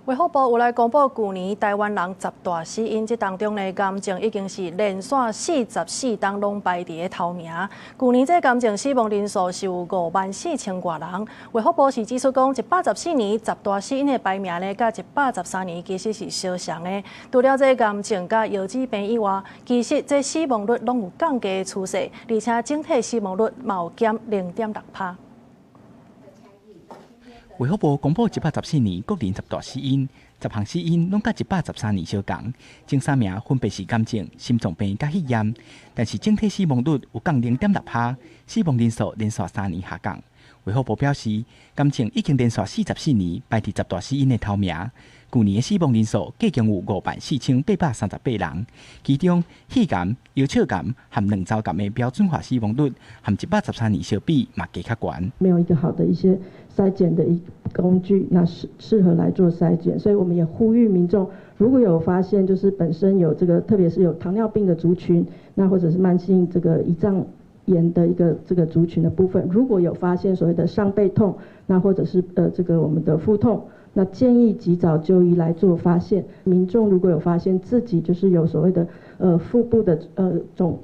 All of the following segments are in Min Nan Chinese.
衛福部有來公布，舊年臺灣人十大死因，這當中呢，癌症已經是連續44冬攏排佇咧頭名。舊年這癌症死亡人數是有5萬4千外人。衛福部是指出講，114年十大死因的排名呢，佮113年其實是相像的。除了這癌症佮腰子病以外，其實這死亡率攏有降低的趨勢，而且整體死亡率嘛有減0.6趴。衛福部公布114年國人十大死因，10項死因攏佮113年相仝，前三名分別是癌症、心臟病佮肺炎，但是整體死亡率有降0.6趴，死亡人數連續3年下降。衛福部表示，癌症已經連續44年排佇十大死因的頭名。舊年的死亡人數計共有54,838人，其中肺癌、腰腸癌和卵巢癌的標準化死亡率，和113年相比嘛加較懸。沒有一個好的一些篩檢的一工具，那適合來做篩檢，所以我們也呼籲民眾，如果有發現就是本身有這個，特別是有糖尿病的族群，那或者是慢性這個胰臟炎的一個這個族群的部分，如果有發現所謂的上背痛，那或者是這個我們的腹痛，那建議及早就醫來做發現。民眾如果有發現自己就是有所謂的腹部的腫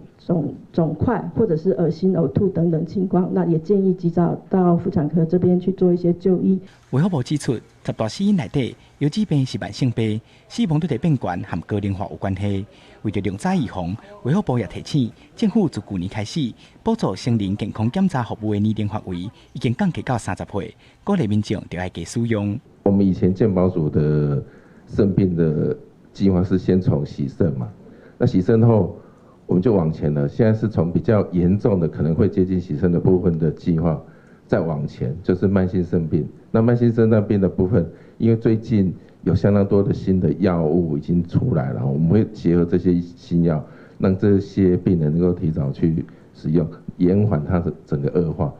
塊，或者是噁心、嘔吐等等情況，那也建議及早到婦產科這邊去做一些就醫。衛福部指出，十大死因內底，腰子病是慢性病，死亡率的變懸和高齡化有關係。為著量早預防，衛福部也提醒政府自舊年開始補助成人健康檢查服務的年齡範圍已經降低到30歲，鼓勵民眾著愛加使用。我們以前健保署的腎病的計劃是先從洗腎嘛，那洗腎後我們就往前了。現在是從比較嚴重的可能會接近洗腎的部分的計劃再往前，就是慢性腎病。那慢性腎臟病的部分，因為最近有相當多的新的藥物已經出來了，我們會結合這些新藥，讓這些病人能夠提早去使用，延緩它的整個惡化。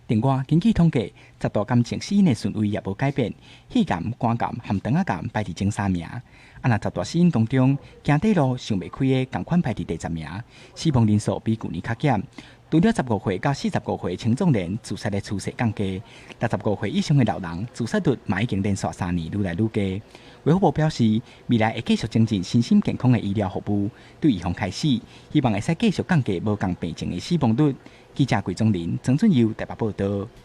另外，根據統計，十大癌症死因的順位也無改變，肺癌、肝癌和腸仔癌排佇前三名。啊，若十大死因當中，行短路想袂開的仝款排佇第10名，死亡人數比舊年較減。除了15歲到45歲青壯年自殺的趨勢降低，65歲以上的老人自殺率嘛已經連續3年愈來愈低。衛福部表示，未來會繼續精進身心健康的醫療服務，對預防開始，希望會使繼續降低無仝病症的死亡率。記者桂宗林、曾俊佑台北報道。